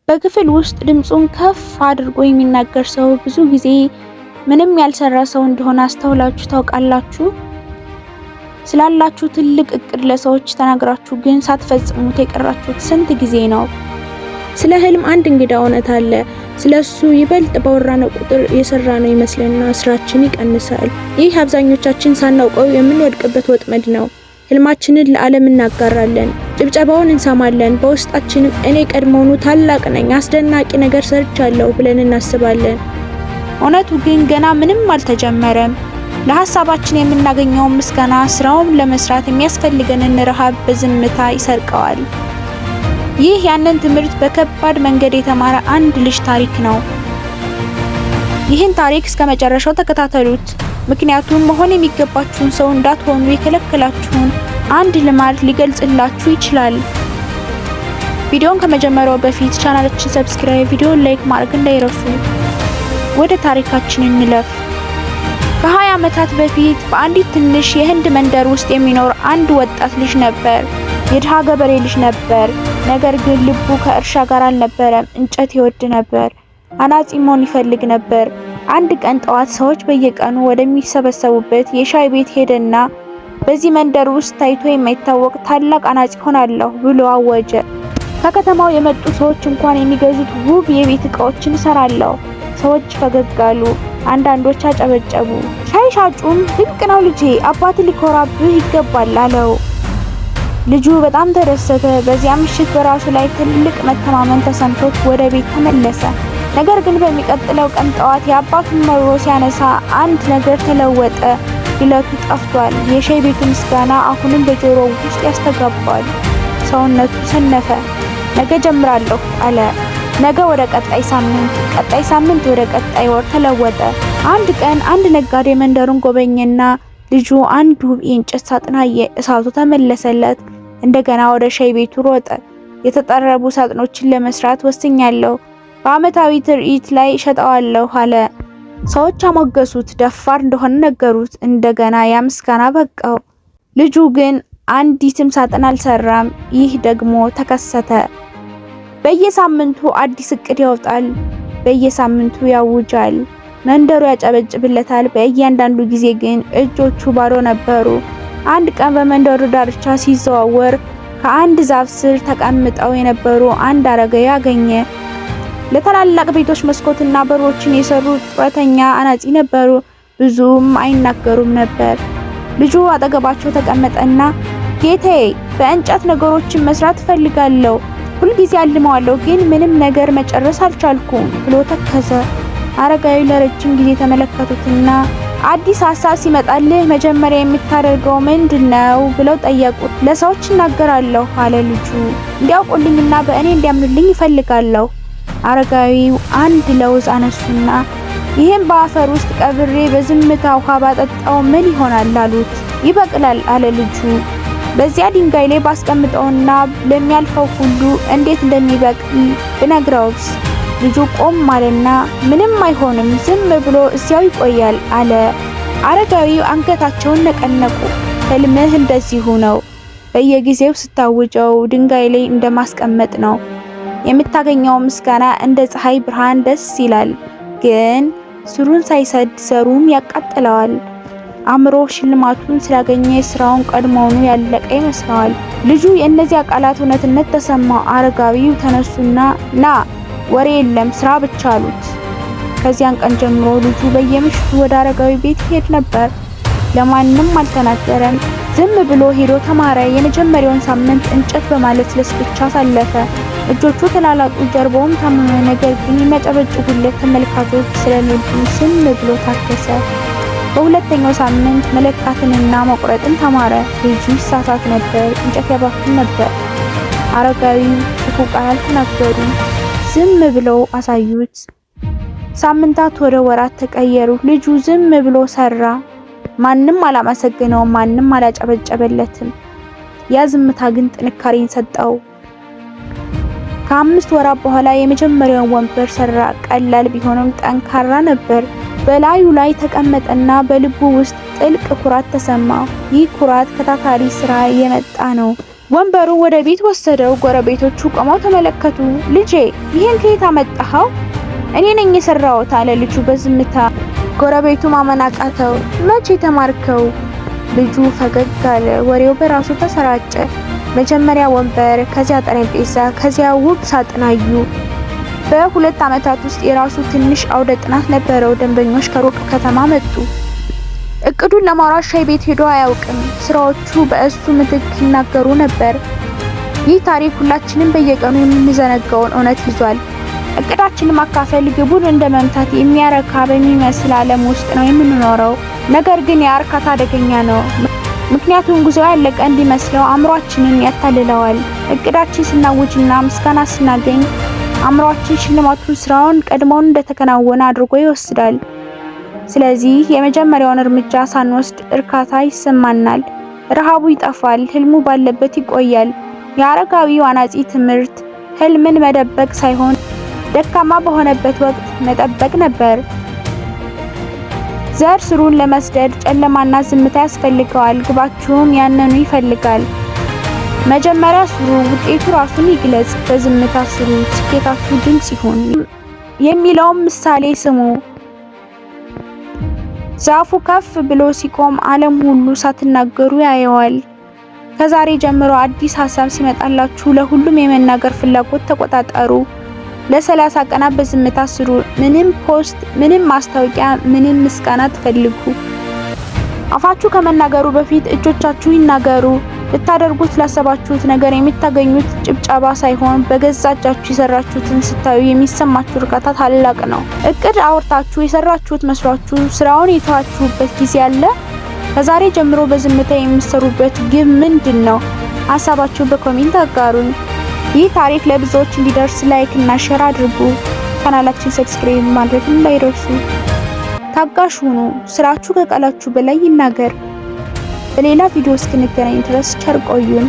በክፍል ውስጥ ድምፁን ከፍ አድርጎ የሚናገር ሰው ብዙ ጊዜ ምንም ያልሰራ ሰው እንደሆነ አስተውላችሁ ታውቃላችሁ? ስላላችሁ ትልቅ እቅድ ለሰዎች ተናግራችሁ ግን ሳትፈጽሙት የቀራችሁት ስንት ጊዜ ነው? ስለ ህልም አንድ እንግዳ እውነት አለ። ስለሱ ይበልጥ ባወራነው ቁጥር የሰራነው ይመስለንና ስራችን ይቀንሳል። ይህ አብዛኞቻችን ሳናውቀው የምንወድቅበት ወጥመድ ነው። ህልማችንን ለዓለም እናጋራለን፣ ጭብጨባውን እንሰማለን፣ በውስጣችንም እኔ ቀድሞውኑ ታላቅ ነኝ፣ አስደናቂ ነገር ሰርቻለሁ ብለን እናስባለን። እውነቱ ግን ገና ምንም አልተጀመረም። ለሀሳባችን የምናገኘውን ምስጋና ስራውን ለመስራት የሚያስፈልገንን ረሃብ በዝምታ ይሰርቀዋል። ይህ ያንን ትምህርት በከባድ መንገድ የተማረ አንድ ልጅ ታሪክ ነው። ይህን ታሪክ እስከ መጨረሻው ተከታተሉት። ምክንያቱም መሆን የሚገባችሁን ሰው እንዳትሆኑ የከለከላችሁን አንድ ልማድ ሊገልጽላችሁ ይችላል። ቪዲዮን ከመጀመሪያው በፊት ቻናላችን subscribe፣ ቪዲዮን like ማድረግ እንዳይረሱ። ወደ ታሪካችን እንለፍ። ከ20 ዓመታት በፊት በአንዲት ትንሽ የህንድ መንደር ውስጥ የሚኖር አንድ ወጣት ልጅ ነበር። የድሃ ገበሬ ልጅ ነበር። ነገር ግን ልቡ ከእርሻ ጋር አልነበረም። እንጨት ይወድ ነበር። አናጺ መሆን ይፈልግ ነበር። አንድ ቀን ጠዋት ሰዎች በየቀኑ ወደሚሰበሰቡበት የሻይ ቤት ሄደና በዚህ መንደር ውስጥ ታይቶ የማይታወቅ ታላቅ አናጺ ሆናለሁ ብሎ አወጀ። ከከተማው የመጡ ሰዎች እንኳን የሚገዙት ውብ የቤት ዕቃዎችን እሰራለሁ። ሰዎች ፈገግ አሉ። አንዳንዶች አጨበጨቡ። ሻይ ሻጩም ድንቅ ነው ልጄ፣ አባት ሊኮራብህ ይገባል አለው። ልጁ በጣም ተደሰተ። በዚያ ምሽት በራሱ ላይ ትልቅ መተማመን ተሰምቶት ወደ ቤት ተመለሰ። ነገር ግን በሚቀጥለው ቀን ጠዋት የአባቱን መሮ ሲያነሳ አንድ ነገር ተለወጠ። ግለቱ ጠፍቷል። የሻይ ቤቱ ምስጋና አሁንም በጆሮው ውስጥ ያስተጋባል። ሰውነቱ ሰነፈ። ነገ ጀምራለሁ አለ። ነገ ወደ ቀጣይ ሳምንት፣ ቀጣይ ሳምንት ወደ ቀጣይ ወር ተለወጠ። አንድ ቀን አንድ ነጋዴ መንደሩን ጎበኘና ልጁ አንድ ውብ የእንጨት ሳጥን አየ። እሳቱ ተመለሰለት። እንደገና ወደ ሻይ ቤቱ ሮጠ። የተጠረቡ ሳጥኖችን ለመስራት ወስኛለሁ፣ በአመታዊ ትርኢት ላይ እሸጠዋለሁ አለ። ሰዎች አሞገሱት፣ ደፋር እንደሆነ ነገሩት። እንደገና ያ ምስጋና በቃው። ልጁ ግን አንዲትም ሳጥን አልሰራም። ይህ ደግሞ ተከሰተ። በየሳምንቱ አዲስ እቅድ ያወጣል። በየሳምንቱ ያውጃል። መንደሩ ያጨበጭብለታል። በእያንዳንዱ ጊዜ ግን እጆቹ ባዶ ነበሩ። አንድ ቀን በመንደሩ ዳርቻ ሲዘዋወር ከአንድ ዛፍ ስር ተቀምጠው የነበሩ አንድ አረጋዊ አገኘ። ለታላላቅ ቤቶች መስኮትና በሮችን የሰሩ ጡረተኛ አናጺ ነበሩ። ብዙም አይናገሩም ነበር። ልጁ አጠገባቸው ተቀመጠና ጌታዬ፣ በእንጨት ነገሮችን መስራት እፈልጋለሁ። ሁልጊዜ አልመዋለሁ፣ ግን ምንም ነገር መጨረስ አልቻልኩም ብሎ ተከዘ። አረጋዊ ለረጅም ጊዜ ተመለከቱትና አዲስ ሀሳብ ሲመጣልህ መጀመሪያ የምታደርገው ምንድነው? ብለው ጠየቁት። ለሰዎች እናገራለሁ አለ ልጁ። እንዲያውቁልኝና በእኔ እንዲያምኑልኝ እፈልጋለሁ። አረጋዊው አንድ ለውዝ አነሱና ይህም በአፈር ውስጥ ቀብሬ በዝምታ ውሃ ባጠጣው ምን ይሆናል? አሉት። ይበቅላል አለ ልጁ። በዚያ ድንጋይ ላይ ባስቀምጠውና ለሚያልፈው ሁሉ እንዴት እንደሚበቅል ብነግረውስ? ልጁ ቆም አለና ምንም አይሆንም፣ ዝም ብሎ እዚያው ይቆያል አለ። አረጋዊው አንገታቸውን ነቀነቁ። ህልምህ እንደዚሁ ነው። በየጊዜው ስታውጀው ድንጋይ ላይ እንደማስቀመጥ ነው። የምታገኘው ምስጋና እንደ ፀሐይ ብርሃን ደስ ይላል፣ ግን ስሩን ሳይሰድ ዘሩም ያቃጥለዋል። አእምሮ ሽልማቱን ስላገኘ ስራውን ቀድሞውኑ ያለቀ ይመስለዋል። ልጁ የእነዚያ ቃላት እውነትነት ተሰማው። አረጋዊው ተነሱና ና ወሬ የለም ስራ ብቻ አሉት። ከዚያን ቀን ጀምሮ ልጁ በየምሽቱ ወደ አረጋዊ ቤት ይሄድ ነበር። ለማንም አልተናገረም። ዝም ብሎ ሄዶ ተማረ። የመጀመሪያውን ሳምንት እንጨት በማለስለስ ብቻ አሳለፈ። እጆቹ ተላላጡ፣ ጀርባውም ታመመ። ነገር ግን የሚያጨበጭቡለት ተመልካቾች ስለሌሉ ዝም ብሎ ታገሰ። በሁለተኛው ሳምንት መለካትንና መቁረጥን ተማረ። ልጁ ይሳሳት ነበር፣ እንጨት ያባክን ነበር። አረጋዊው ክፉ ቃል አልተናገሩም፣ ዝም ብለው አሳዩት። ሳምንታት ወደ ወራት ተቀየሩ። ልጁ ዝም ብሎ ሰራ። ማንም አላመሰገነውም፣ ማንም አላጨበጨበለትም። ያ ዝምታ ግን ጥንካሬን ሰጠው። ከ5 ወራት በኋላ የመጀመሪያውን ወንበር ሰራ። ቀላል ቢሆንም ጠንካራ ነበር። በላዩ ላይ ተቀመጠና በልቡ ውስጥ ጥልቅ ኩራት ተሰማው። ይህ ኩራት ከታታሪ ስራ የመጣ ነው። ወንበሩ ወደ ቤት ወሰደው። ጎረቤቶቹ ቆመው ተመለከቱ። "ልጄ፣ ይህን ከየት አመጣኸው?" "እኔ ነኝ የሰራሁት" አለ ልጁ በዝምታ። ጎረቤቱ ማመን አቃተው። "መቼ ተማርከው?" ልጁ ፈገግ አለ። ወሬው በራሱ ተሰራጨ። መጀመሪያ ወንበር፣ ከዚያ ጠረጴዛ፣ ከዚያ ውብ ሳጥን አዩ። በ2 ዓመታት ውስጥ የራሱ ትንሽ አውደ ጥናት ነበረው። ደንበኞች ከሩቅ ከተማ መጡ። እቅዱን ለማውራት ሻይ ቤት ሄዶ አያውቅም። ስራዎቹ በእሱ ምትክ ይናገሩ ነበር። ይህ ታሪክ ሁላችንም በየቀኑ የምንዘነጋውን እውነት ይዟል። እቅዳችንን ማካፈል ግቡን እንደ መምታት የሚያረካ በሚመስል ዓለም ውስጥ ነው የምንኖረው። ነገር ግን ያ እርካታ አደገኛ ነው። ምክንያቱም ጉዞው ያለቀ እንዲመስለው አእምሯችንን ያታልለዋል። እቅዳችን ስናውጅና ምስጋና ስናገኝ አእምሯችን ሽልማቱን ስራውን ቀድሞውን እንደተከናወነ አድርጎ ይወስዳል። ስለዚህ የመጀመሪያውን እርምጃ ሳንወስድ እርካታ ይሰማናል። ረሃቡ ይጠፋል፣ ህልሙ ባለበት ይቆያል። የአረጋዊው አናጺ ትምህርት ህልምን መደበቅ ሳይሆን ደካማ በሆነበት ወቅት መጠበቅ ነበር። ዘር ስሩን ለመስደድ ጨለማና ዝምታ ያስፈልገዋል። ግባችሁም ያንኑ ይፈልጋል። መጀመሪያ ስሩ፣ ውጤቱ ራሱን ይግለጽ። በዝምታ ስሩ፣ ስኬታችሁ ድምጽ ይሁን የሚለውን ምሳሌ ስሙ። ዛፉ ከፍ ብሎ ሲቆም ዓለም ሁሉ ሳትናገሩ ያየዋል። ከዛሬ ጀምሮ አዲስ ሀሳብ ሲመጣላችሁ ለሁሉም የመናገር ፍላጎት ተቆጣጠሩ። ለ30 ቀናት በዝምታ ስሩ። ምንም post፣ ምንም ማስታወቂያ፣ ምንም ምስጋና አትፈልጉ። አፋችሁ ከመናገሩ በፊት እጆቻችሁ ይናገሩ። ልታደርጉት ላሰባችሁት ነገር የምታገኙት ጭብጨባ ሳይሆን በገዛ እጃችሁ የሰራችሁትን ስታዩ የሚሰማችሁ እርካታ ታላቅ ነው። እቅድ አውርታችሁ የሰራችሁት መስሏችሁ ስራውን የተዋችሁበት ጊዜ አለ? ከዛሬ ጀምሮ በዝምታ የምትሰሩበት ግብ ምንድን ነው? ሀሳባችሁን በ comment አጋሩኝ። ይህ ታሪክ ለብዙዎች እንዲደርስ like እና share አድርጉ። ቻናላችን subscribe ማድረግ እንዳይረሱ። ታጋሽ ሁኑ። ስራችሁ ከቃላችሁ በላይ ይናገር። በሌላ ቪዲዮ እስክንገናኝ ድረስ ቸር ቆዩን።